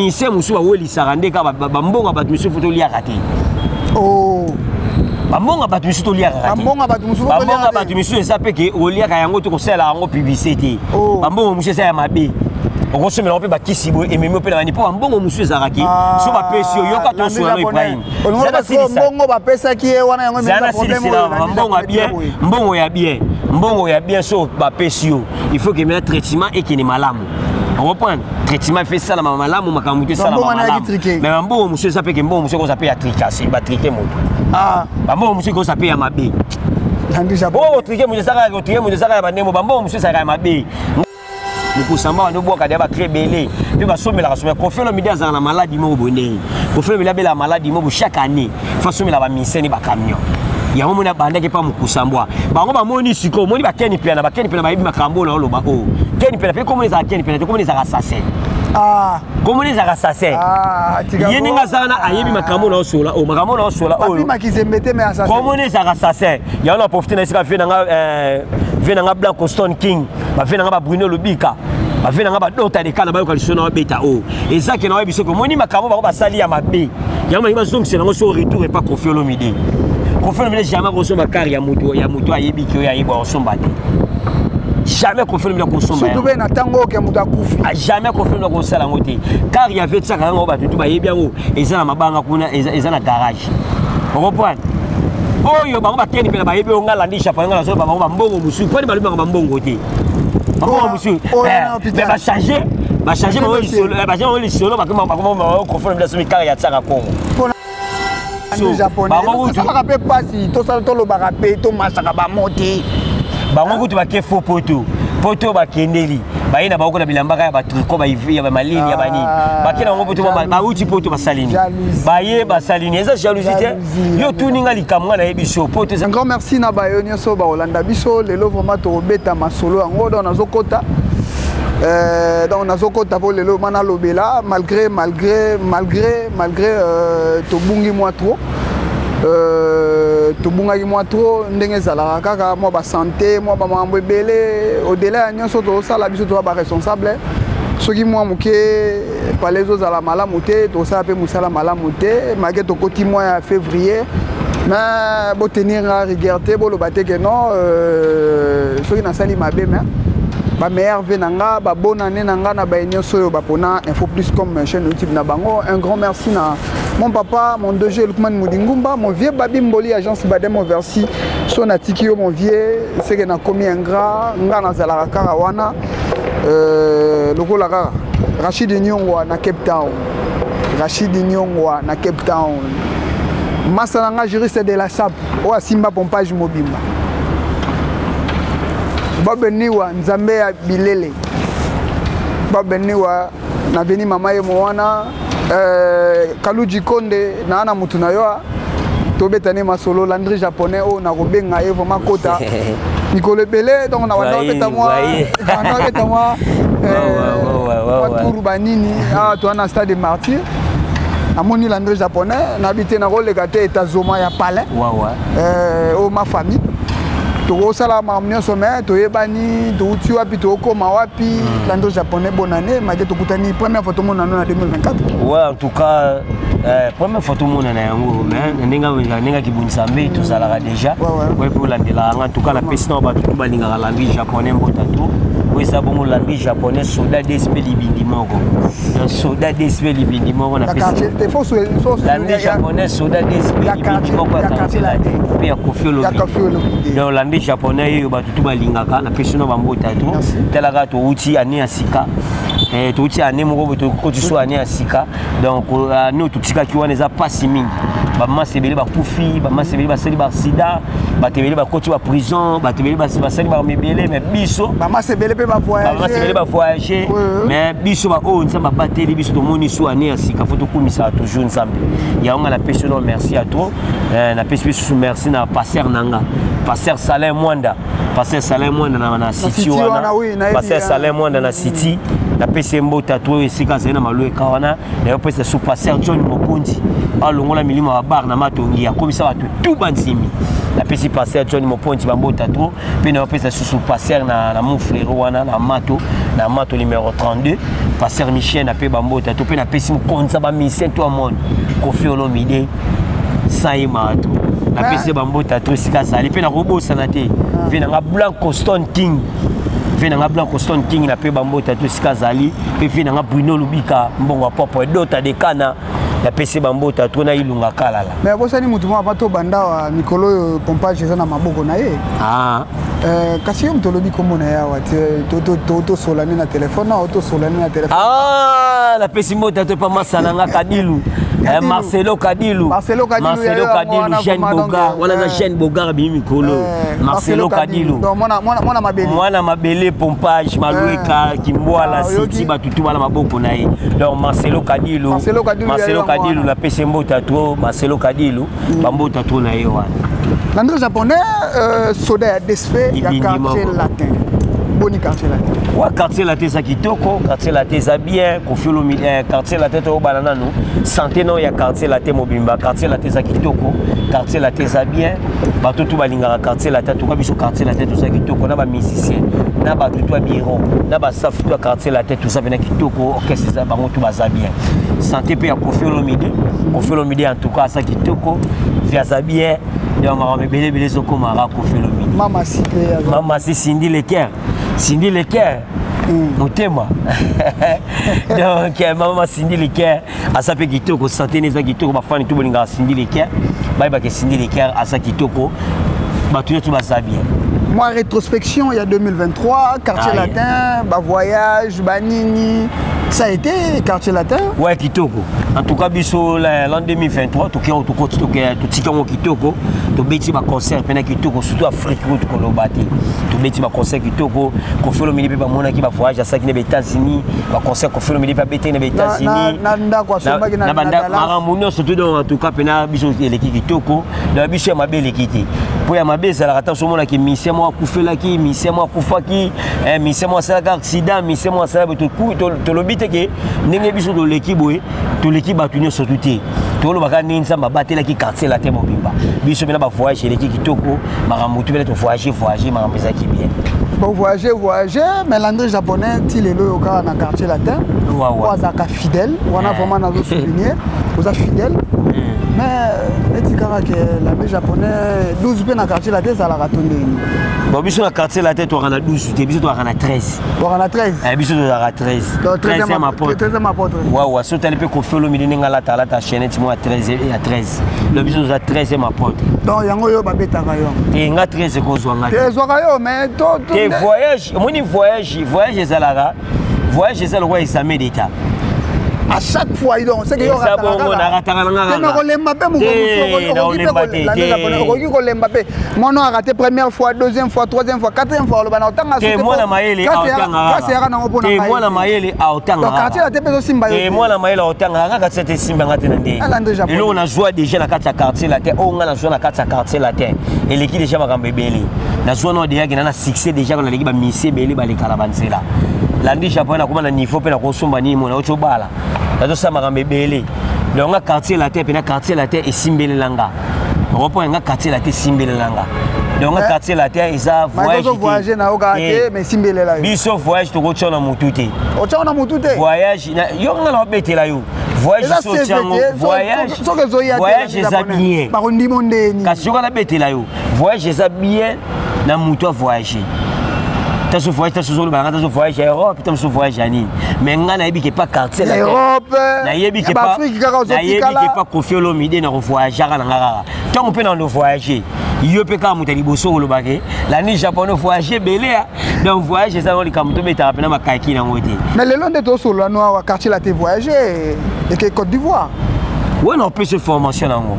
Bamusicien mosusu bawelisaka nde kaka bambongo ya bato misusu, fo toliaka te. Oh. Bambongo ya bato misusu toliaka te. Bambongo ya bato mosusu. Bambongo ya bato misusu eza mpe ke oliaka yango te, kosalela yango publicité te. Oh. Bambongo mosusu eza ya mabe, okosomela yango mpe bakisi boye, ememi mpe na bani, mpo bambongo mosusu ezalaka ke so bapesi yo, yoka tosolano, Ibrahim. Mbongo bapesaki ye wana, yango. Zana silisela mbongo ya bien, mbongo ya bien, mbongo ya bien. So bapesi yo, il faut que mena traitement ekende malamu, oreprendre traitement efe esalama malamu, makambo te esalama malamu. Mais bambongo mosusu eza mpe ke mbongo mosusu ekoza mpe ya tricase, batriquer moto. Bambongo mosusu ekoza mpe ya mabe. Bongo kotriquer moto ezaka, kotriquer moto ezaka ya bandemo. Bambongo mosusu ezalaka ya mabe. Mokusamba wana obwaka deya bacri ebele mpe basomelaka somela. Koffi Olomide azalaka na maladi moko boye. Ndenge Koffi Olomide abelaka maladi moko, chaque année fo asomela bamiseni, bacamion. Yango moni abandaki mpa mokusambwa. Bango bamoni sikoyo, omoni bakeni piana, bakeni piana bayebi makambo oyo naoloba. Oyo keni piana mpe komoni ezalaka keni piana te, komoni ezalaka assassin. Komoni ezalaka assassin. Ye ndenge aza wana, ayebi makambo na osola oyo, makambo na osola oyo. Komoni ezalaka assassin. Yango na profite na esika vie nanga, vie nanga Blanco Stone King, bavie nanga babruno Lobika, bavie nanga badota de kana, bayoka liso na babeta oyo eza ke na oyebi soki omoni makambo bango basali ya mabe. Yango balingi bazongisela yango so retour epa Koffi Olomide. Koffi Olomide jamais akosomba car ya moto, ya moto ayebi ke oyo ayebi akosomba te. Jamais Koffi Olomide akosomba. Surtout mpe na ntango oyo ke moto akufi. Jamais Koffi Olomide akosala yango te. Car ya vie tiaka yango, bato tu bayebi yango, eza na mabanga kuna, eza na garage, okomprendre. Oyo bango bakeni mpe na bayebi oyo nga landi Japon, nga nazoba bango bambongo mosusu mponi balobaka bambongo te, bambongo mosusu. Mais bachange, bachange bango lisolo, bachange bango lisolo, bakoma Koffi Olomide asomi car ya tiaka Kongo. Japonaissalaka mpe mpasi, tosala, tolobaka mpe tomasaka bamo te. Bango kutu bake fo poto, poto bakendeli, baye na bango na bilamba kaka ya batricot, ya bamalili, ya banini. Bake na bango poto, bauti poto, basali nini? Baye basali nini? Eza jalousie te. Yo tuni nga likambo, nga nayebi so poto. Un grand merci na bayo nyonso bakolanda biso lelo. Vraiment tokobeta masolo yango. Donc nazokota, donc nazokota mpo lelo ma nalobela malgré tobungi mwa trop, tobungaki mwa trop. Ndenge ezalaka kaka, mwa basanté, mwa bamakambo ebele. Au-delà ya nyonso tozosala, biso toza baresponsable. Soki mwa moke pale ezozala malamu te, tokosala mpe mosala malamu te, malgré tokoti mwa ya février. Mais botenir nga rigueur te, boloba te ke non, soki nasali mabe. Mais bameilleurs vœux na nga, babonne année na nga na baye nyonso oyo bapona Info Plus comme chaîne YouTube na bango. Un grand merci na mon papa, mon DG Lukman Mudingumba, mon vieux Babi Mboli, agence Badem Oversi. So natiki yo, mon vieux, seke nakomi ingrat. Nga nazalaka kaka wana, lokola kaka Rachid Nyongwa na Cape Town, Rachid Nyongwa na Cape Town, masa na nga juriste de la SAP oyo asimba pompage mobimba. Bob Niwa, nzambe ya bilele, Bob Niwa na veni mama ye mo wana, Kaluji Konde na na mutu na yo, tobetani masolo. Landry Japonais oyo nakobenga ye vraiment kota mikolo ebele. Donc na banda obeta mwa, banda obeta mwa mwa tour banini awa. Toza na stade Martyr, namoni Landry Japonais, nayebi te, nakoleka te etazoma ya palais oyo ma famille. Tokosala makambo nyonso, me toyebani touti wapi, tokokoma wapi. Landry Japonais, bonne année, malgré tokutani première fois tomonano na 2024. Ouais, en tout cas, première fois tomonana yango, mais na ndenge, ndenge akibundisa mbe tozalaka déjà oye mpe olandelaka nga. En tout cas, napesi na bato tu balingaka Landry Japonais mbota to oyo eza bongo. Landry Japonais, soda dsp libindi moko. Donc soda dsp libindi moko, napesi Landry Japonais, soda dsp libindi moko ya quartier mpe ya Koffi Olomide. Donc Landry Japonais oyo bato tu balingaka, napesi no bambota to. Talaka, touti année ya sika, touti année moko boye, tokoti so année ya sika. Donc année oyo totikaki wana eza mpasi mingi. Bamasi ebele bakufi, bamasi ebele basali baaccident, bato ebele bakoti baprison, bato ebele basali makambo ebele. Mais biso Bamasi ebele mpe bamasi ebele bavoyage. Mais biso baoyo Nzambe abateli biso, tomoni so année ya sika, fo tokumisaka toujours Nzambe. Yango nga napesi no merci ya trop. Napesi mpe susu merci na pasteur na nga, pasteur Salin Mwanda, pasteur Salin Mwanda na city wana, pasteur Salin Mwanda na city. Napesi ye mbota to oyo esika azali na Malweka wana. Nayopesa su pasteur John Mokonzi, alongola milimo ya babar na Matongi, akomisa bato tu banzimi. Napesi pasteur John Mokonzi bambota to mpe nayopesa susu pasteur na Muflero wana na Mato. Na mato numéro 32, pasteur Michel na pe bambota to pe na pesi mokonza ba musicien to amone Koffi Olomide Saima to na pesi bambota to esika azali pe na kobosana te ve na nga Blanco Stone King, ve na nga Blanco Stone King na pe bambota to esika azali pe ve na nga Bruno Lubika mbongo ya popo edota de kana napesi bambota to na Ilunga Kalala. Mais abosani motu moko apa tobanda awa mikolo oyo pompage eza na maboko na ye. Ah. Kasi yo moto olobi kombo na ye awa tosolani na telefone awa, tosolani na telefone. Ah, napesi mbota to epa masala nga Kadilu. Marcelo Kadilu, Marcelo Kadilu, Marcelo Kadilu, Jeanne Bogar wana eza Jeanne Bogar abimi mikolo. Marcelo Kadilu, mwana mabele, mwana mabele pompage Malueka Kimbwala City batutu bana maboko na ye. Donc Marcelo Kadilu, Marcelo Kadilu napesi mbota to Marcelo Kadilu bambota to na ye wana. Landry Japonais, soda ya DSP ya Quartier Latin. Boni Quartier Latin? Wa Quartier Latin eza kitoko, Quartier Latin eza bien, Koffi Olomide, Quartier Latin toyobana nanu santé nao ya Quartier Latin mobimba. Quartier Latin eza kitoko, Quartier Latin eza bien, bato tu balingaka Quartier Latin. Toka biso Quartier Latin toza kitoko na bamusicien na bato tu ya bureau na bastaff tu ya Quartier Latin, toza mpena kitoko, orchestre eza bango tu baza bien. Santé mpe ya Koffi Olomide, Koffi Olomide en tout cas aza kitoko, vi aza bien. Donc makambo ebele ebele ezokomaka Koffi Olomide. Mama si mpe Mama si Cindy Leker, Cindy Leker motema. Donc mama Cindy Leker aza mpe kitoko, santé ne eza kitoko, bafani tu bolingaka Cindy Leker bayebaka Cindy Leker aza kitoko, bato nyonso baza bien. Moi, rétrospection, il y a 2023, Quartier Latin, bah, voyage, bah, nini, ça a été Quartier Latin? Ouais, kitoko. En tout cas, biso l'an 2023, totika yango kitoko, tobeti baconcert mpena kitoko, surtout Afrique oyo tokoloba te. Tobeti baconcert kitoko, Koffi Olomide mpe bamonaki bavoyage asalaki na baÉtats-Unis, baconcert Koffi Olomide mpe abetaki na baÉtats-Unis. Na ndako asombaki na Dallas. Makambo nyonso tout, donc en tout cas mpena biso eleki kitoko. Donc biso ya mabe eleki te. Mpo ya mabe ezalaka ta omonaki musicien moko akufelaki, musicien moko akufaki, musicien moko asalaki accident, musicien moko asalaki, tolobi te ke ndenge biso toleki boye, toleki bato nyonso tu te. Tolobaka ndenge Nzambe abatelaki Quartier Latin mobimba. Biso mpena bavoyage eleki kitoko, makambo tu mpena tovoyage voyage, makambo ezalaki bien. Bon, voyager, voyager, mais Landry Japonais, ti lelo oyo kaka na Quartier Latin, oyo azalaka fidèle, wana vraiment nazo souligner, oza fidèle. Mais neti kaka ke Landry Japonais 12 mpe na Quartier Latin ezalaka to ndenge? Bon, biso na Quartier Latin toaka na 12 te, biso toaka na 13. Toaka na 13? Biso tozalaka 13. 13e apôtre. 13e apôtre. Wawa, so otali mpe Koffi Olomide ndenge alata, alata chaînette moko ya 13, ya 13. Donc biso toza 13e apôtre. Donc yango oyo babetaka yo? Te, nga 13 ekozwa nga te. Ezwaka yo, mais to te voyage, omoni voyage ezalaka, voyage eza lokola examen d'état. À chaque fois, donc c'est que yo Eza bongo, narataka na nga kaka. Te, kolemba mpe okoki kolemba mpe mwana arate première fois, deuxième fois, troisième fois, quatrième fois, oloba na otanga. Te, mwana mayele aotanga. Kasi yaka nango mpona te, mwana mayele aotanga. Donc Quartier Latin mpe ezosimba yo? Te, mwana mayele aotanga nga Quartier te, esimba nga te na ndenge eloko nazwa déjà na kati ya Quartier Latin. Oyo nga nazwa na kati ya Quartier Latin eleki déjà makambo ebele. Nazwa nao déjà kenda na succès, déjà naleki bamisie ebele baleka na banzela. Landry Japonais nakoma na niveau mpe nakosomba nini mona oti obala, nazosala makambo ebele. Donc nga Quartier Latin mpe na Quartier Latin esimbelela nga, reprend nga Quartier Latin esimbelela nga. Donc nga Quartier Latin eza voyage na yo kaka te, mais esimbelela yo. Biso voyage tokotia na motu te. Otia na motu te. Voyage yo nga na obetela yo voyage, so otiango voyage, voyage eza bien. Bakondimo ndeni. Kasi yoka nabetela yo, voyage eza bien na motu avoyage. Taso voyage, taso ozoloba nanga, taso voyage ya Europe, taso voyage ya nini, mais ngai nayebi ke pa Quartier Europe, nayebi ke pa, nayebi ke pa Koffi Olomide na kovoyageaka na nga kaka ntango mpe na voyage yo mpe kaka moto ya liboso kolobake Landry Japonais voyage ebele. Donc voyage eza ngo likambo tobetaka mpena makaki nango te. Mais lelo nde tosolola no awa, Quartier Latin voyage eke Côte d'Ivoire. Wana opesa formation nango,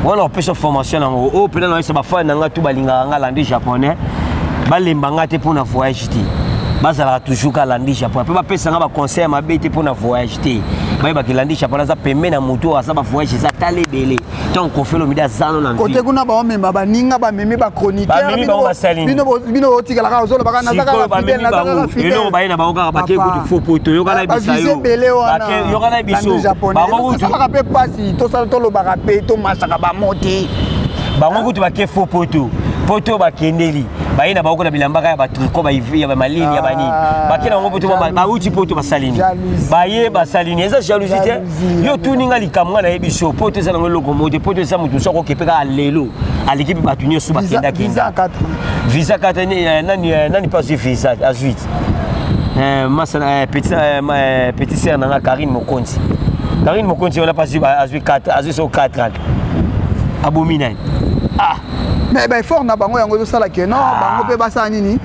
wana opesa formation nango oyo mpena nayesa bafani na nga tu balingaka nga Landry Japonais, balemba nga te mpona voyage te, bazalaka toujours ka Landry Japonais mpe bapesa nga baconseil ya mabe te mpona voyage te. Bayebaki Landry Japonais aza pembe na motu oyo aza bavoyage eza tala ebele. Ntango Koffi Olomide aza no na kote kuna, baomema baninga, bamemi bachroniqueur, bino otikalaka ozolobaka eloko baye na bango kaka bake kutu fo poto. Yokana bisa yo, ebele wana. Yokana biso bango kutu tosalaka mpe mpasi, tosala tolobaka mpe tomasaka bamo te. Bango kutu bake fo poto, poto bakendeli. Baye na bango na bilamba kaka ya batricot, ya bamalili, ya banini. Bake na bango poto, bauti poto, basali nini? Baye basali nini? Eza jalousie te. Yo tuni nga likambo, nga nayebi so poto eza nango eloko moko te. Poto eza moto mosu akokepe kaka lelo, aleki mpe bato nyonso bakendakenda. Visa 4, nani nani mpe azwi visa, azwi masana petit sœur nanga Karine Mokonzi. Karine Mokonzi wana mpe azwi 4, azwi so 4 ans, abomi nani? Ah. Mais baeffort na bango yango ezosala ke non, bango mpe basala nini?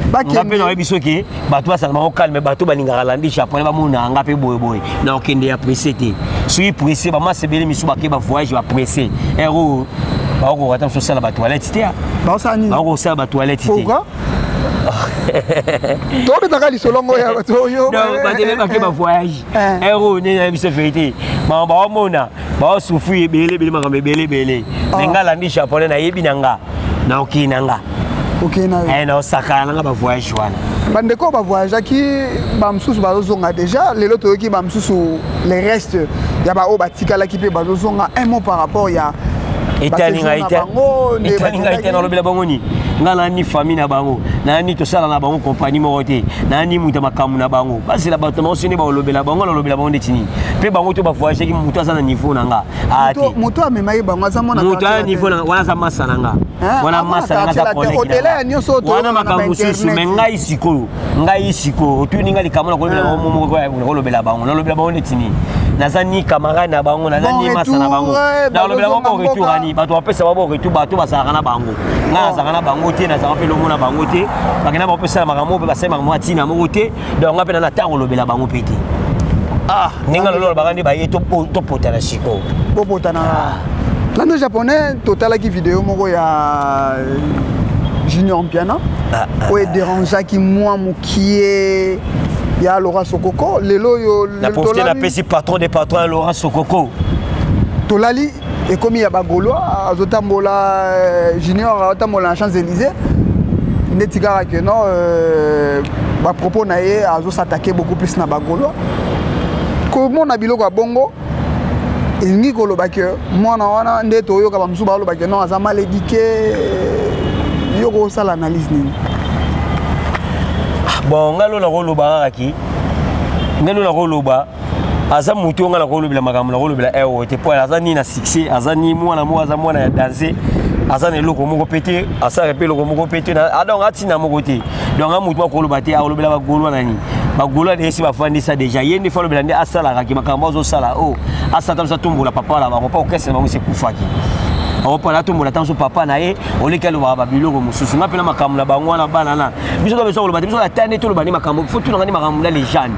Nga mpe nayebi soki bato basala bango calme. Bato balingaka Landi Japonais, bamona nga mpe boyeboye na okende ya presse te. Soki presse, bamasa ebele misu bake bavoyage, bapresse ere oyo bakokoka ta mosu osala batoilette te. Baosala nini? Bakokosala batoilette te. Tobetaka lisolo ngo ya bato oyo. Bato ebele bake bavoyage ere oyo, nde nayebi so vérité, baomona baosufri ebele ebele, makambo ebele ebele. Me nga Landi Japonais, nayebi na nga, naokei na nga. Okei na yo. Naosakana na nga bavoyage wana. Bandeko bavoyageaki, bamosusu bazozonga déjà lelo. Toyoki bamosusu, les restes ya baoyo batikalaki mpe bazozonga. Un mot par rapport ya Etali ngai te, etali ngai te. Nalobela bango nini? Ngai nani famille na bango, nani tosala na bango compagnie moko te, nani moto ya makambo na bango. Bazela bato na bango so nde balobela bango. Nalobela bango ndeti nini? Mpe bango to bavoyageaki, moto aza na niveau na nga ate. Moto amemaki bango aza mwana. Moto aza niveau na wana, aza masa na nga wana, masa na nga aza collègue wana, makambo mosusu. Me ngai sikoyo, ngai sikoyo otuni ngai likambo, nakolobela bango moko, nakolobela bango, nalobela bango neti nini? Naza ni camarade na bango, naza ni masa na bango. Nalobela bango bon retour ani? Bato bapesa bango bon retour, bato bazalaka na bango. Ngai nazalaka na bango te, nazalaka mpe longo na bango te. Bakenda bango mpe sala makambo mpe basali makambo atina moko te. Donc ngai mpe na ntango olobela bango mpe te. Ah, ndenge lolo olobaka nde baye topotana sikoyo. Bopotana. Lando Japonais, totalaki video moko ya Junior Mpiana oyo edérangeaki mwa mokie ya Laurent Sokoko. Lelo oyo na profite, napesi patron de patron ya Laurent Sokoko. Tolali ekomi ya bagaulois, azotambola, Junior azotambola na Champs Élysées ndeti kaka ke non, bapropos na ye azos'attaquer beaucoup plus na bagaulois. Komona biloko ya bongo elingi koloba ke mwana wana nde toyoka bamosusu baloba ke non, aza mal éduqué. Yo kosala analyse nini? Bon, ngai lo nakoloba kaka ki ngai lo nakoloba, aza motu oyo ngai nakolobela makambo, nakolobela ewo te, mpo aza nini na succès, aza ni mwana moko, aza mwana ya danse, aza na eloko moko mpe te, asalaka mpe eloko moko mpe te. Donc atina moko te. Donc a motu akoloba te, akolobela bagaulois na nini? Bagaulois de esi bafandisa déjà ye nde fa alobela nde asalaka ki makambo azosala oyo asala ta mosu atombola papa na bango, mpo okese na bango esi ekufaki. Opala atombola ta mosu papa na ye, oleki alobaka babiloko mosusu. Nga mpena makambo na bango wana, bana na biso to biso koloba te. Biso ata nde toloba nde makambo fo tunanga nde makambo na légende,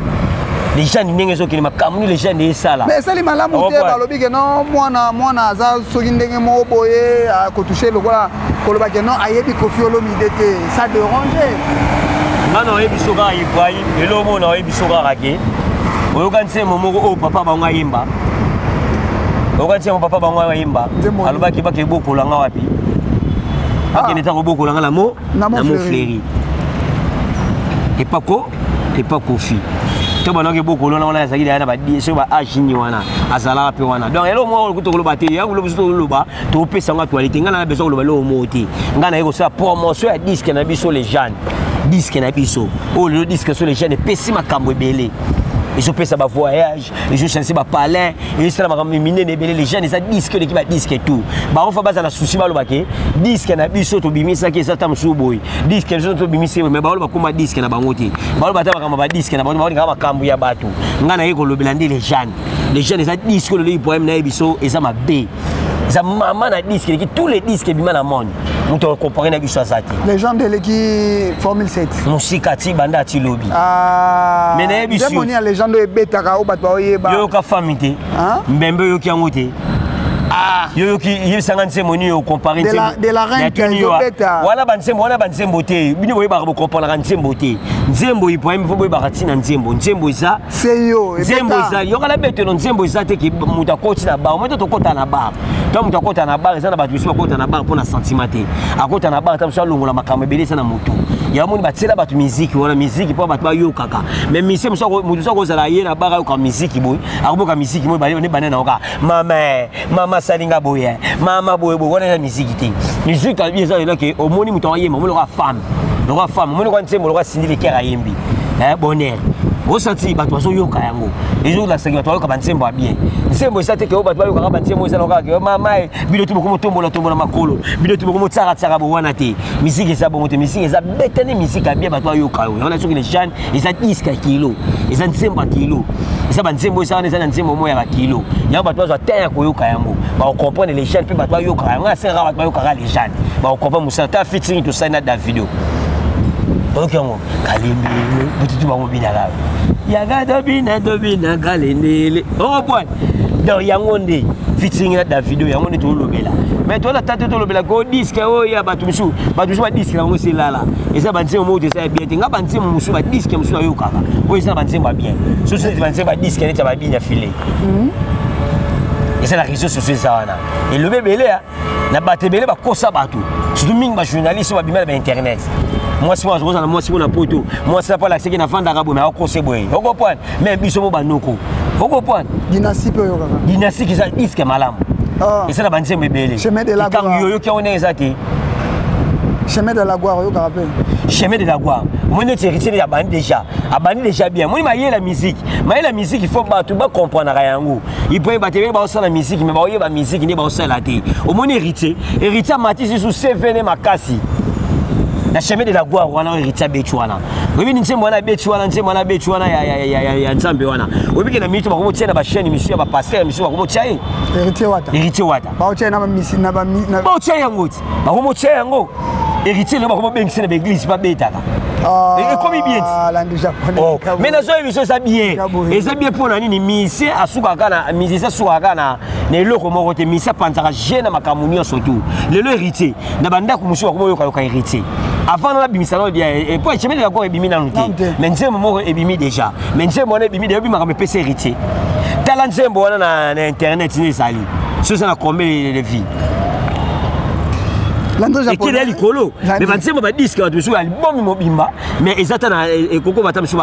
légende ndenge ezokende, makambo ni légende esala. Mais esali malamu te. Balobi ke non, mwana mwana aza soki ndenge moko boye, akotouche lokola koloba ke non, ayebi Kofi Olomide te, ça dérange. Nga na oyebi so kaka Ibrahim, eloko moko na oyebi so kaka ke oyoka nzembo moko oyo papa bango ayemba. Oyoka nzembo papa bango ayemba, alobaki bake bokolanga wapi, bakende ntango bokolanga na mo na Mont-Fleury epako epa Kofi to banaki bokolona wana, azalaki deya na soki ba age nini wana, azalaka mpe wana. Donc eloko moko tokoloba te, ya biso toloba, topesa yango actualité. Ngai na besoin koloba eloko moko te. Ngai naye kosala promotion ya disque na biso Légende, disque na biso oyo lelo, disque so Légende epesi makambo ebele, ezopesa bavoyage, ezochange bapalin, ezosala makambo minene ebele. Légende eza disque eleki badisque tout. Bango fa baza na souci, baloba ke disque na biso tobimisaki eza ta mosusu boye, disque na biso tobimisi boye, mais baolo bakóma disque na bango te. Baloba ata makambo badisque na bango, baolingaka makambo ya bato. Ngai naye kolobela nde Légende. Légende eza disque oyo lelo Ibrahim nayebi biso eza mabe, eza mama na disque eleki tous les disques ebima na monde. Moto akompare na biso aza te. Légende eleki Formule 7. Mosika ti banda ati lobi. Mais nayebi nzembo ya légende oyo ebetaka, oyo bato baoyeba. Yoyoka fami te, mbembe oyoki yango te. Yoyoki, yebisanga nzembo nini okompare. Wana banzembo wana, banzembo te. Bino boyebaka, bokomparaka nzembo te. Nzembo Ibrahim, fo boyebaka ntina nzembo. Nzembo eza Seyo. Nzembo eza, yokala betelo. Nzembo eza te ke moto akoti na bar moto tokota na bar to moto akota na bar. Eza na bato mosusu bakota na bar mpo na sentiment te. Akota na bar ta mosusu alongola makambo ebele eza na motu. Yango moni batiela bato miziki wana, miziki mpo bato bayokaka. Mais musicien mosusu, moto mosusu akozala ye na bar, ayoka miziki boye, akoboka miziki moye bane bane na yoka mama mama asalinga boye, mama boye boye. Wana eza miziki te. Miziki abi eza elake omoni moto ayemba, omoni lokola femme, lokola femme, omoni lokola nzembo, lokola Cindy Le Cœur ayembi bonheur, osanti bato bazoyoka yango, ezolakisaki bato bayoka banzembo ya bien. Nzembo eza te ke oyo bato bayokaka banzembo eza kaka ke mama bino ti bokomotombola tombola makolo, bino ti bokomotsakatsaka bo wana te. Misiki eza bongo te. Misiki eza betani, misiki ya bien, bato bayoka yo. Yango na soki le jeune eza disque ya kilo, eza nzembo ya kilo, eza banzembo eza wana, eza na nzembo moko ya bakilo. Yango bato bazwa temps ya koyoka yango, bakocomprendre les jeunes mpe bato bayokaka yango. Asengaka bato bayokaka les jeunes, bakocomprendre mosala ta featuring tosali na Davido. Oyoki yango kalembe bututu bango binaka yaka tobina tobina kalendele, okopwana. Donc yango nde featuring na Davido, yango nde tolobela. Mais tola tate tolobela ko disque oyo ya bato mosusu, bato mosusu badisque yango eselala, eza banzembo moko te, eza ya bien te. Nga banzembo mosusu, badisque mosusu nayokaka oyo eza na banzembo ya bien. Soso neti banzembo ya disque neti ya babini ya file eza na réseau sociaux, eza wana elobi ebele na bato ebele bakosa bato, surtout mingi bajournaliste oyo babima na bainternet. Mwasi moko azokozala mwasi mpo na poto, mwasi apo alakisaki nafandaka boye, akokose boye, okopwana. Mais biso mo banoko, okopwana. Dynastie mpe oyokaka? Dynastie eza disque malamu, eza na banzembo ebele. Chemin de la Gloire oyoki yango ndenge eza te? Chemin de la Gloire oyokaka mpe? Chemin de la Gloire, omoni neti Héritier abandi déjà, abandi déjà bien. Omoni mayela musique, mayela musique, il faut bato bacomprendraka yango. Ipo bato ebele baosala musique, mais baoyeba musique nde baosala te. Omoni Héritier, Héritier amatisi su cvn makasi na Chemin de la Gloire wana. Oyo Héritier abeti wana, oyebi ni nzembo wana abeti wana, nzembo wana abeti wana ya Nzambe wana, oyebi ke na minute bakomotia na bachaîne misu ya bapaster misu, bakomotia ye. Héritier Wata. Héritier Wata. Baotia na bamisi na baotia yango ti bakomotia yango. Héritier lelo bakomobengisa na baeglise, babetaka, ekomi bien. Mais nazoyebi biso eza bien, eza bien. Mpo na nini? Musicien asukaka na musicien, asukaka na eloko moko te. Musicien apanzaka je na makambo nyonso tu. Lelo Héritier na bandako mosusu bakomoyokayoka Héritier. Avant nana bimisa nano po Chemin de la Gloire ebimi nanu te, mais nzembo moko ebimi déjà. Mais nzembo wana ebimi déjà, ebimaka epesi Héritier. Tala nzembo wana na internet nde ezali so eza na combien de vues? Ekele ya likolo. Mais banzembo, badisque, bato mosusu albomi mobimba, mais eza ta na ekoko bata mosusu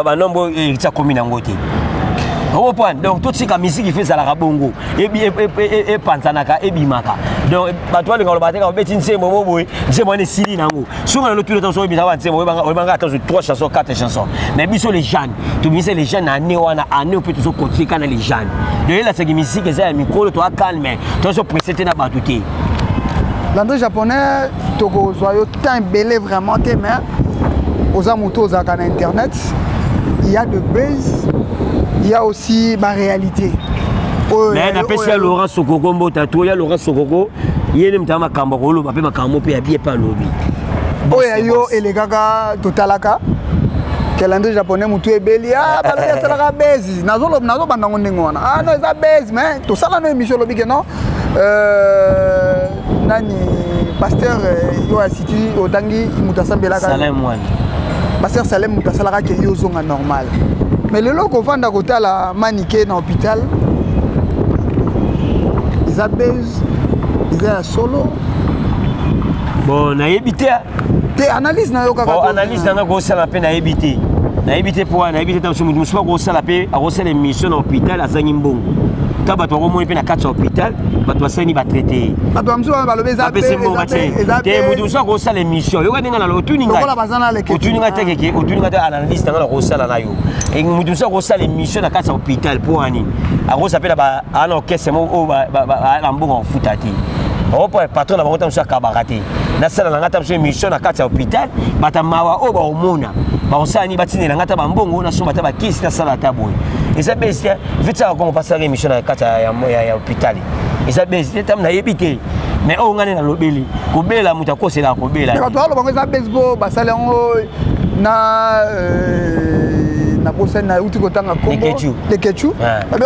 banombre Héritier akomi nango te, okoprendre. Donc totika misiki fe ezalaka bongo, epanzanaka, ebimaka. Donc bato balinga koloba te obeti nzembo mo boye, nzembo wana esili nango. Soki na lotuna ta, soki obimisa banzembo, oyebanga ata 3 chansons, 4 chansons. Mais biso les jeunes, tobimisa les jeunes na année wana, année mpe tozocontinue kaka na les jeunes. Donc elasaki misiki eza ya mikolo, toa calme, tozopresse te na bato te. Landry Japonais, tokozwa yo temps ebele vraiment te, mais oza moto ozalaka na internet. Il y a de buzz, il y a aussi baréalité. Mais napesi ya Laurent Sokoko mbota to ya Laurent Sokoko, ye nde moto ya makambo, akoloba mpe makambo mpe ya bie mpe alobi. Oyo ya yo elekaka, totalaka ke Landry Japonais motu ebeli balobi asalaka buzz. Nazobanda ngo ndenge wana, ah non, eza buzz. Mais tosala no émission, olobi ke non, nani, pasteur yo asiti otangi moto asambelaka. Salem wana. Pasteur Salem, moto asalaka ke yo ozonga normal. Mais lelo kovanda kotala Manike na hôpital, eza buzz, eza ya solo? Bon, nayebi te. Te, analyse na yo kaka. Bon, analyse na nga kosala mpe nayebi te, nayebi te mpo nayebi te. Ntango moto mosusu akosala mpe akosala émission na hôpital, azangi mbongo, ta bato bakomoni mpe na kati ya hôpital, bato basali batraite ye. Bato bamosusu wana balobi eza bapesi mbongo te te. Moto mosusu akosala émission, yoka ndenge nalo, otuni ngai, otuni ngai te keke, otuni ngai te. Analyse na ngai na kosala na yo, moto mosusu akosala émission na kati ya hôpital mpo wani akosa mpe na ana orchestre moko oyo na mbongo akofuta te, opo patron na bango ta mosusu akabaka te. Nasala na ngai ta mosusu émission na kati ya hôpital, bato mawa oyo bakomona bakosala nini? Batindela ngai ta bambongo, nasomba ata bakisi, nasala ata boye. Eza buzz te. Vitiaka kongo basalaka émission na kati ya hôpital, eza buzz te. Tam nayebi te, mais oyo ngai nde nalobeli, kobela moto akoselaka kobela. Bato baloba ngo eza buzz mpo basali yango na nabosani, nauti kotanga kombo Lekechu.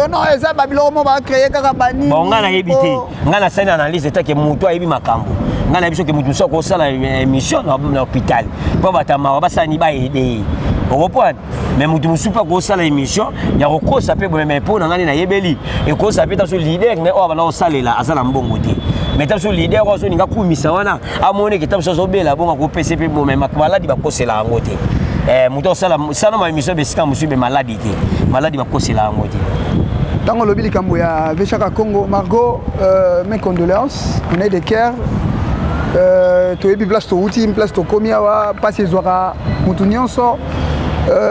Non, eza babiloko mo bacréer kaka banini. Bon, ngai nayebi te. Ngai nasali analyse etake moto ayebi makambo. Ngai nayebi soki moto mosusu akosala émission na hôpital mpo bato mawa basala ni baaider ye, okoprendre. Mais moto mosusu mpe akosala émission ya kokosa mpe boye. Mais mpo na ngai nde nayebeli, ekosa mpe taso leader ne oyo abanda kosalela aza na mbongo te. Mais ta biso leader oyo azolinga akumisa wana, amoni ke ta biso azobela bongo, akopesa mpe bo, mais maladi bakosela yango te. Moto asala sana ma émission besika mosusu, be maladi te, maladi bakosela yango te. Ntango olobi likambo ya Vechaka Congo, Margot, mes condoléances, on est de cœur. Toyebi place touti, place tokomi awa, mpasi ezwaka motu nyonso,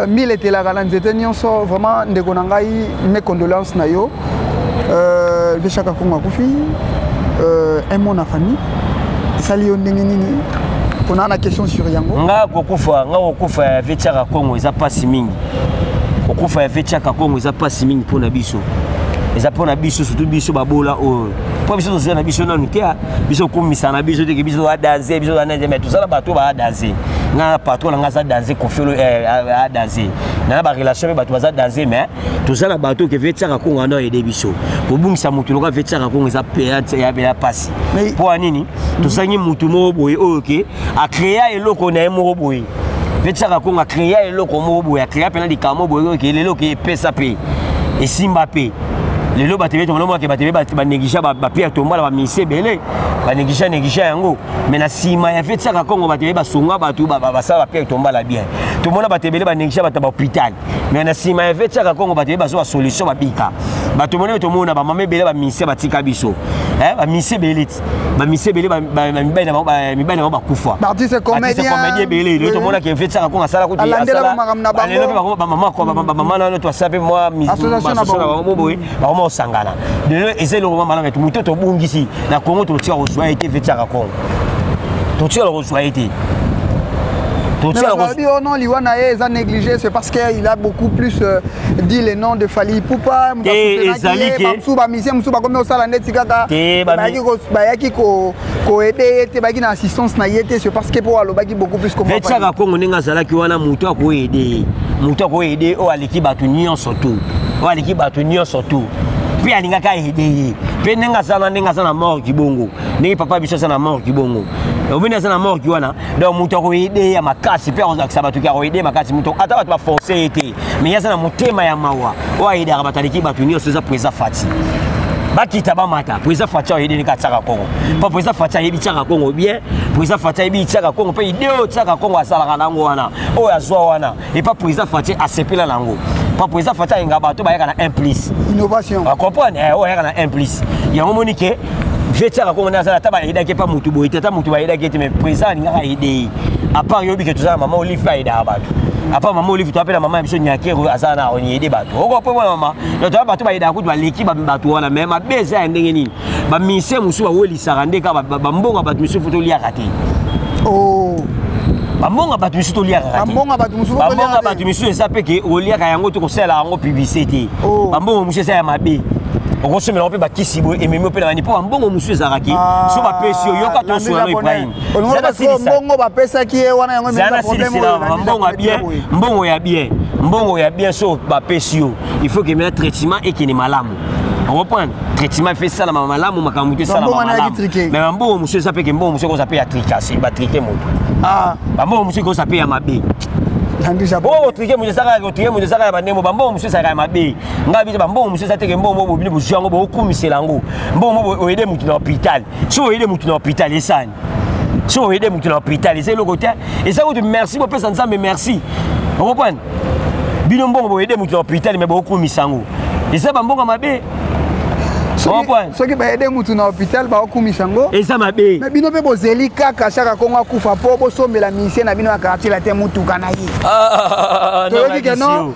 mile etelaka na nzete nyonso. Vraiment, ndeko na ngai, mes condoléances na yo. Vechaka Congo akufi, un mot na famille, esali yo ndenge nini? Mpona na question sur yango. Nga kokufa ya Vechaka Congo eza mpasi mingi. Kokufa ya Vechaka Congo eza mpasi mingi mpona biso, eza mpona biso, surtout biso babola oyo, mpo biso tozwa na biso nanu te. Biso okumisa na biso teke biso toza danse, biso toza nete, mais tozala bato baa danse. Nga na patron na nga aza danse, Kofiolo a danse na barelation mpe bato baza danse, mais toza na bato ke Vetiaka Kongo ando aide biso. Kobungisa motu loka Vetiaka Kongo eza ya pasi. Mpo ya nini? Tozangi motu moko boye oyo ke acréa eloko na ye moko boye. Vetiaka Kongo acréa eloko moko boye, acréa mpena likambo boye oyo ke lelo ke epesa mpe esimba mpe lelo bato ebele tomonamwake, bato ebele banéglige bapierre tombala, baministre ebele banéglige néglige yango. Mais na nsima ya Vetiaka Kongo, bato ebele basunga bato, basala bapierre tombala bien. Tomona bato ebele banéglige bato ya bahôpital, mais na nsima ya Vetiaka Kongo, bato ebele bazwa basolution, babika. Bato moni, tomona bamama ebele, baministre batika biso, baministre ebele ti baministre ebele, mibali na bango bakufa. Baartiste comédien ebele lelo tomonaki Vetiaka Kongo asala kutu, lelo mpe bamama nano tosala mpe mwa association na bango boye, bakoma kosangana. Lelo eza eloko mwa malamu. Moto tobungisi na Kongo, totika kozwa ye te. Vetiaka Kongo totikala kozwa ye te. Balobi oh non, liwa na ye eza négligé, c'est parce que il a beaucoup plus dit le nom de Fally Ipupa. Ezali ke mosusu bamusicien mosusu bakomi kosala ndeti kaka bayaki koaider ye te, bayaki na assistance na ye te, c'est parce que mpo alobaki beaucoup plus. Vetiaka Kongo ndenge azalaki wana, moto akoaider ye, moto akoaider oyo aleki bato nyonso tu, oyo aleki bato nyonso tu mpe alingaki aaider ye mpe ndenge aza na, ndenge aza na morgue bongo, ndenge papa biso aza na morgue bongo, omoni aza na morgue wana. Donc moto akoaider ye ya makasi mpe akozalakisa bato ke akoaider makasi moto, ata bato baforce ye te, mais ye aza na motema ya mawa oyo aaidaka bato, aleki bato nyonso, eza président Fati. Bakita bamata, président Fati ayebi ndenge atiaka Kongo, mpo président Fati ayebi tiaka Kongo bien. Président Fati ayebi tiaka Kongo mpe idée oyo tiaka Kongo asalaka nango wana, oyo azwa wana epa président Fati, asepela nango, mpo président Fati ayenga bato bayaka na 1 plus. Innovation. Comprendre, oyo ayaka na 1 plus yango moni ke vie tiaka Kongo nde azala. Ata baaidaki epa motu boye te, ata motu baaidaki ete, mais président alingaka aider ye. À part yobi ke tozala mama Olive mpe aaidaka bato, à part mama Olive, toa mpe na mama ya biso Nyakero, aza na oniede bato oko mpe mwana mama. Donc toa bato baaidaka kutu baleki bato wana. Mais mabe eza ya ndenge nini? Baministère mosusu bawelisaka nde kaka bambongo ya bato misusu, fo toliaka te. Oh. Bambongo bato misusu toliaka te, bambongo bato mosusu. Bambongo bato misusu eza mpe ke oliaka yango te, kosalela yango publicité te. Oh. Bambongo mosusu eza ya mabe, okosomela ngo mpe bakisi boye, ememi mpe na bani, mpo bambongo mosusu ezalaka ke so bapesi yo, yoka tosolano Ibrahim. Mbongo bapesaki ye wana yango. Zala nasilisela bambongo ya bien, mbongo ya bien, mbongo ya bien so bapesi yo, il faut que mena traitement ekende malamu. Oreprendre traitement efe esalama malamu, makambo te esalama malamu. Mais bambongo mosusu eza mpe ke mbongo mosusu ekoza mpe ya tricage, batriquer moto. Bambongo mosusu ekoza mpe ya mabe. Oyo otriquer moto ezaka, otriquer moto ezaka ya bandembo. Bambongo mosusu ezalaka ya mabe. Ngai biso bambongo mosusu eza teke mbongo mo bobino bozwi yango, bokumisela yango. Mbongo mo oaider motu na hôpital, so oaider motu na hôpital esani, so oaider motu na hôpital eza eloko te, eza kutu merci, bopesa Nzambe merci. Okoprendre bino mbongo boaider motu na hôpital, mais bokumisa yango, eza bambongo mabe. Soki baaider mutu na hôpital, baokumisa yango. Eza mabe. Mais bino mpe bozeli kaka Chaka Kongo akufa mpo bosombela musicien na bino ya Quartier Latin mutuka na ye. Toyoki ke non,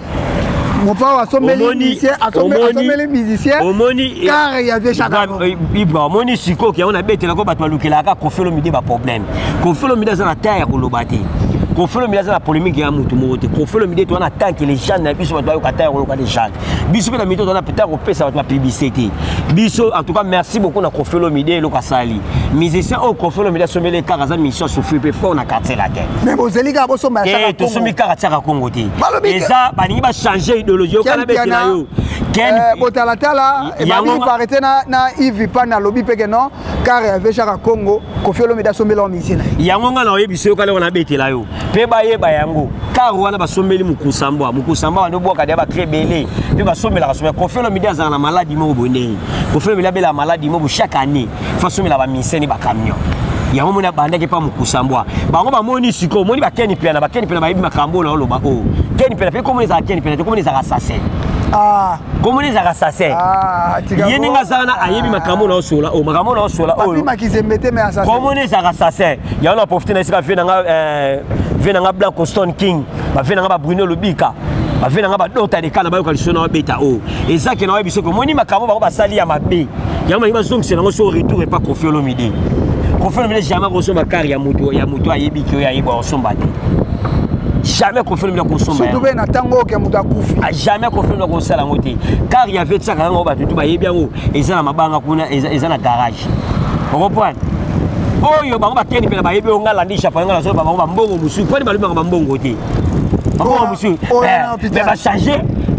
Mopao asombeli musicien, asombeli musicien omoni car ya vieux Chaka. Ibra, omoni sikoyo yango nabetelako bato balukelaka Kofi Olomide baproblème. Kofi Olomide aza na temps ya koloba te. Kofi Olomide aza na polémique ya mutu moko te. Kofi Olomide, toza na temps ke les jeunes na biso, bato bayoka temps ya koloka les jeunes. Biso mpe na mito toza na peut-être kopesa bato bapublicité biso. En tout cas, merci beaucoup na Kofi Olomide, eloko asali musicien oyo Kofi Olomide asombeli kaka, aza mission asouffrir mpe fort na Quartier Latin. Mais bozeli kaka bosomba. Te, tosombi kaka tiaka Kongo te. Eza balingi bachanger idéologie. Okana betela yo. Botalatala ebandi parete na Yves Pan alobi mpe ke non, car ya vieux Chaka Congo, Koffi Olomide asombela wa musicien na ye. Yango nga na oyebi soki kala wana betela yo mpe bayeba yango, car wana basombeli mokusambwa, mokusambwa wana obwaka deya bacri ebele mpe basombelaka sombela. Koffi Olomide azala na maladi moko boye. Ndenge Koffi Olomide abelaka maladi moko, chaque année faut asomela bamusicien ni bacamion. Yango moni abandaki mpa mokusambwa, bango bamoni sikoyo, omoni bakeni piana, bakeni piana bayebi makambo oyo naoloba. Oyo keni piana mpe komoni ezalaka keni piana te, komoni ezalaka assassin. Komoni ezalaka assassin. Ye ndenge aza wana, ayebi makambo na osola oyo, makambo na osola oyo, komoni ezalaka assassin. Yango na profite na esika vieux nanga Blanco Stone King, bavieux nanga babruno Lobika, bavieux nanga badota de kana, bayoka liso na babeta oyo eza ke na oyebi soki omoni makambo bango basali ya mabe. Yango balingi bazongisela yango so retour epa Koffi Olomide. Koffi Olomide jamais akosomba car ya moto, ya moto ayebi ke oyo ayebi akosomba te. Jamais Koffi Olomide akosomba. Surtout mpe na ntango oyo ke moto akufi. Jamais Koffi Olomide akosala yango te. Car ya vieux tiaka yango, bato tu bayebi yango, eza na mabanga kuna, eza na garage, okomprendre. Oyo bango bakeni mpe na bayebi oyo nga landi Japon, nga nazoba bango bambongo mosusu mponi balobaka bambongo te, bambongo mosusu, mais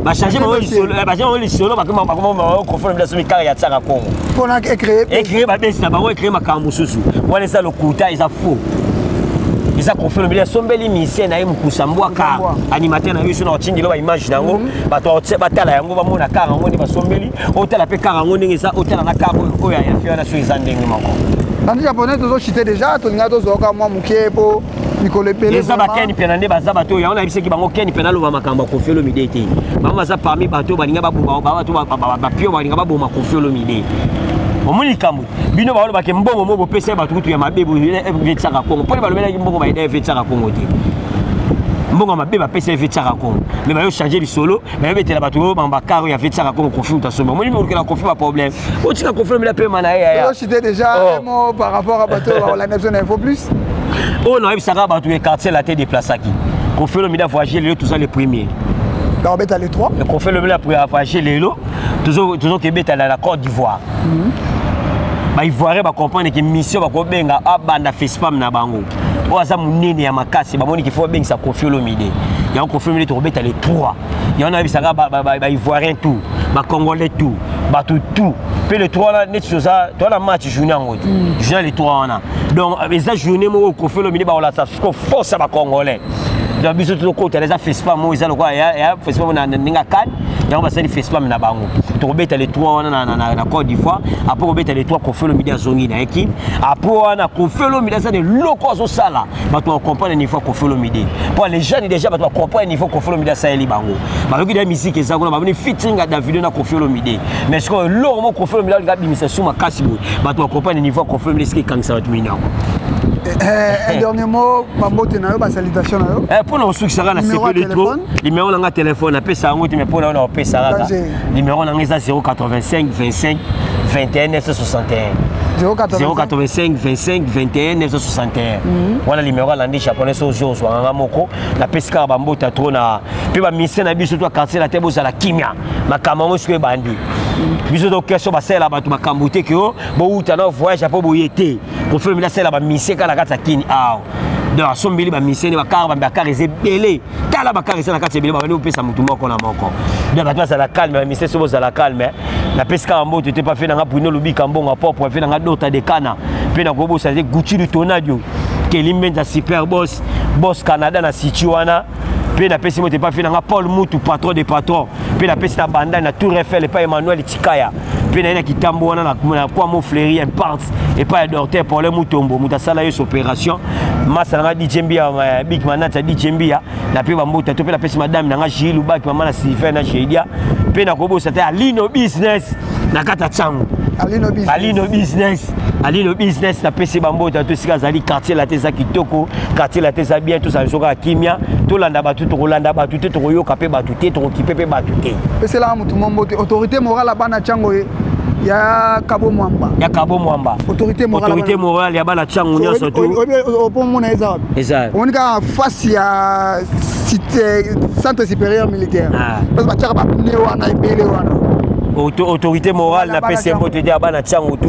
bachange bango lisolo, bachange bango lisolo, bakoma Koffi Olomide asomi car ya tiaka Kongo mpona ecréer babesi na bango, ecréer makambo mosusu. Wana eza lokuta, eza faux. Eza Koffi Olomide asombeli musicien na ye mokusa mbwa car, animateur na biso na otindilo baimage na yango, bato batala yango, bamona car yango nde basombeli. Otala mpe car yango ndenge eza, otala na car oyo ya fi wana, so eza ndenge moko. Landi Japonais, tozochite déjà, tolinga tozwaka mwa moke mpo mikolo ebele. Eza bakeni mpena nde baza bato oyo yango nayebisaki bango. Keni mpena aloba makambo ya Koffi Olomide te. Bango baza parmi bato oyo balinga baboma, bato bapio balinga baboma Koffi Olomide. Omoni likambo bino balobaki, mbongo mo bopesa bato kutu ya mabe etiaka Kongo, mponi balobelaki mbongo baida etiaka Kongo te. Mbongo ya mabe bapesa etiaka Kongo, mais bayo change lisolo, bayobetela bato oyo bacar oyo ya etiaka Kongo, Koffi moto asomba. Omoni bolukela Koffi baproblème, otika Koffi Olomide apema na ye yaya. Tozochite déjà, un mot par rapport à bato bakolanda biso na Info Plus. Oyo nayebisaka bato ya quartier la te, déplaçaki Koffi Olomide avoyage lelo, toza le premier. Bakobeta le 3. Koffi Olomide avoyage lelo, tozokebetala na Côte d'Ivoire. Baivoirien bacomprendre ke mission bakobenga abanda fespam na bango oyo aza monene ya makasi, bamoni qu'il faut babengisa Koffi Olomide. Yango Koffi Olomide tokobeta le 3. Yango nayebisaka baivoirien tout, bacongolais tout, bato tout mpe le 3 wana neti toza toza na match journée yango te, journée le 3 wana. Donc eza journée moko Koffi Olomide bakolasa siko force ya bacongolais. Donc biso tozokotala, eza fespam moko, eza lokola ya fespam na ndenge ya kane. Yango basali fespam na bango, tokobeta le 3 wana na Côte d'Ivoire. Après kobeta le 3, Koffi Olomide azongi na ye. Après wana, Koffi Olomide aza na eloko azosala, bato bacomprendre niveau ya Koffi Olomide. Po les jeunes déjà, bato bacomprendre niveau Koffi Olomide asaleli bango. Bayoki da musique eza kuna, bamoni featuring ya Davido na Koffi Olomide. Mais sikoyo eloko moko Koffi Olomide alinga abimisa su makasi boye, bato bacomprendre niveau ya Koffi Olomide, esika ekangisa bato minoko. Un dernier mot, bambote na yo, basalutation na yo. Mpona kosukisaka na sepeli trop, numéro na nga telefone napesa yango te, mais mpona oyo na kopesa kaka numéro na nga eza 085 25 21 961, 085 25 21 961. Wana numéro alandi Japonais. So ozwi, ozwanga nga moko. Napesi kaka bambota trop na mpe bamusicien na biso to quartier na te, bozala kimia. Makambo yango soki ebandi, biso tokeso basalela bato makambo te ke o bowuta na voyage mpo boye te. Koffi Olomide asalela bamusicien kaka na kati ya kini awa. Donc asombeli bamusicien bacar, bacar eza ebele. Tala, bacar eza na kati ebele, babandi kopesa motu moko na moko. Donc bato bazala calme, bamusicien so bozala calme. Napesi kaka mbote te pa fe nanga Bruno Lubika, mbongo propre, fe nanga Dota de Kana, mpe nakobosa te Gucci du Tonadio, Keli Mbenza, super boss, boss Canada na situ wana. Mpe napesi moto epa fe nanga Paul Mutu, patron de patron. Mpe napesi na bandai na Tour Eiffel epai Emmanuel Tikaya, mpe naye na kitambo wana na kwa Fleury Impart epai ya docteur Paulin Mutombo, moto asala ye opération. Masa nanga DJ Mbia, big manat ya DJ Mbia, na mpe bambota to. Mpe napesi madame nanga Jili Lubaki, mama na Sylvain na Jedia. Mpe nakobosa te Alino Business na kati ya ntango, Alino Business, Alino Business, napesi bambota to esika azali. Quartier la te eza kitoko, quartier la te eza bien. Tozala biso kaka kimia, tolanda bato, tokolanda bato te, tokoyoka mpe bato te, tokokipe mpe bato te. Peselaka motu mombo te, autorité morale ya bana ntango ya Kabo Mwamba. Ya Kabo Mwamba. Autorité morale. Autorité morale ya bana ntango nyonso tu. Opomona eza wapi? Eza omoni kaka face ya centre supérieur militaire, parce batiaka bapneu wana ebele wana. Autorité morale, napesi ye mbote te ya bana ntango tu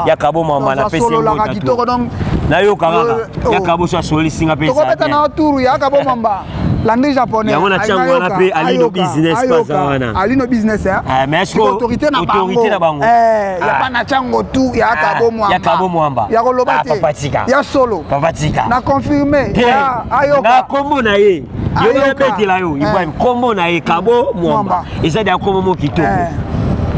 ya Kabo Mwamba, napesi ye mbote. Kitoko donc. Nayoka kaka ya Kabo so asolisi nga mpe. Tokobeta na tour ya Kabo Mwamba. Landry Japonais. Yango na tiango wana mpe Alino Business baza wana. Alino Business, hein. Ah, mais est-ce que autorité na bango. Autorité na bango. Eh, ya bana tiango tout ya Kabo Mwamba. Ya Kabo Mwamba. Ya koloba te. Papa tika. Ya solo. Papa tika. Na confirmé. Ya ayoka. Na kombo na ye. Yo betela yo. Ibrahim kombo na ye Kabo Mwamba. Eza dia kombo mo kitoko.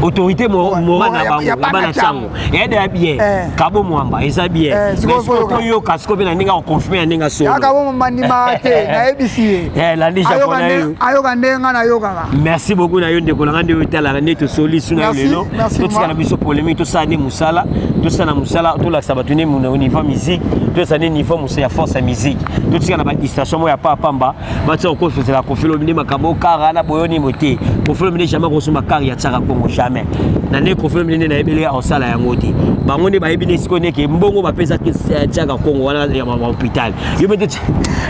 Autorité morale na bango ya bana ntango eyade ya bien. Kabo Mwamba eza bien, mais sikoyo toyoka sikoyo mpe na ndenge akoconfirme ya ndenge solo. Kabo Mwamba ndima te, nayebisi ye. Landi Japonais. Ayoka ndenge nga nayokaka. Merci beaucoup na yo, ndeko na nga, nde otalaka nde tosoli su na yo. Lelo totika na biso polémique, tosala nde mosala, tosala mosala, tolakisa bato nde niveau musique, tosala nde niveau mosa ya force ya musique. Totika na badistraction moko ya pamba, batia kokofesela Koffi Olomide makambo kara na boyo nimo te. Koffi Olomide jamais kosomba kare ya Tiaka Kongo, jamais. Na nde Koffi Olomide nde nayebeli akosala yango te. Bango nde bayebi nde sikoyo ndeke mbongo bapesaki Tiaka Kongo wana ya hôpital. Yo mpe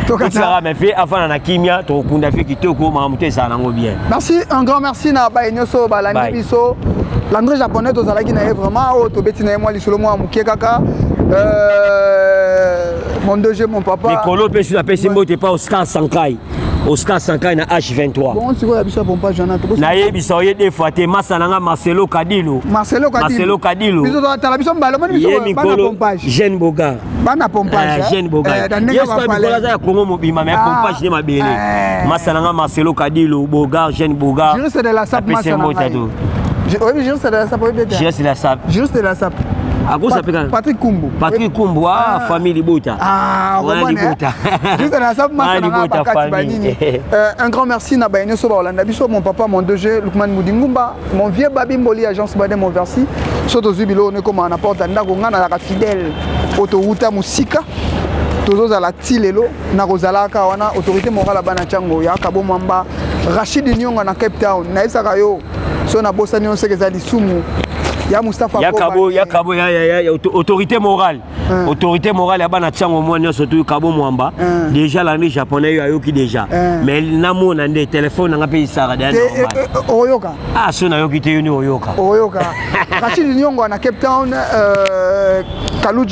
totikaka me fe afanda na kimia, tokokunda fe kitoko, makambo te ezala nango bien. Merci, un grand merci na baye nyonso balandi biso. Landry Japonais tozalaki na ye vraiment, oyo tobeti na ye mwa lisolo mwa moke kaka. Mon DG, mon papa. Mikolo mpe su napesi mbote pa Oscar Sankai, Oscar Sankai na H23. Bon, sikoyo ya biso ya pompage wana. Nayebisa oye deux fois te, masa nanga Marcelo Kadilo. Marcelo Kadilo. Marcelo Kadilo. Biso tala biso mbala omoni biso bana pompage. Jeune Bogar. Bana pompage. Jeune Bogar, ye sikoyo mikolo aza ya Kongo mobima, mais pompage nde mabele. Masa nanga Marcelo Kadilo, Bogar, jeune Bogar. Juriste de la SAP, masa nanga. Oyebi juriste de la SAP? Oyebi te? Juriste de la SAP. Juriste de la SAP. Akosa mpe kaka. Patrick Kumbu. Patrick Kumbu, ah, famille libota. Ah, wana libota. Juste na SAP, masa nanga bakati banini. Un grand merci na baye nyonso baolanda biso, mon papa, mon DG Lukman Mudingumba, mon vieux Babi Mboli, agence Badem Oversi. So tozwi biloko nekoma na porte ya ndako, ngai nazalaka fidèle. Po towuta mosika, tozozala ti lelo na kozalaka wana. Autorité morale ya bana ntiango ya Kabo Mwamba, Rachid Nyonga na Cape Town. Nayebisaka yo, so nabosani yo seke eza lisumu ya Mustapha. Ya Kabo, ya Kabo, ya autorité morale, autorité morale ya bana ntiango mwa nyonso tu, Kabo Mwamba. Déjà Landry Japonais oyo ayoki déjà, mais namona nde telefone nanga mpe isaka deya normal. Oyoka. Ah, so nayoki te, yo nde oyoka. Oyoka. Rachid Nyongo na Cape Town, Kaluji.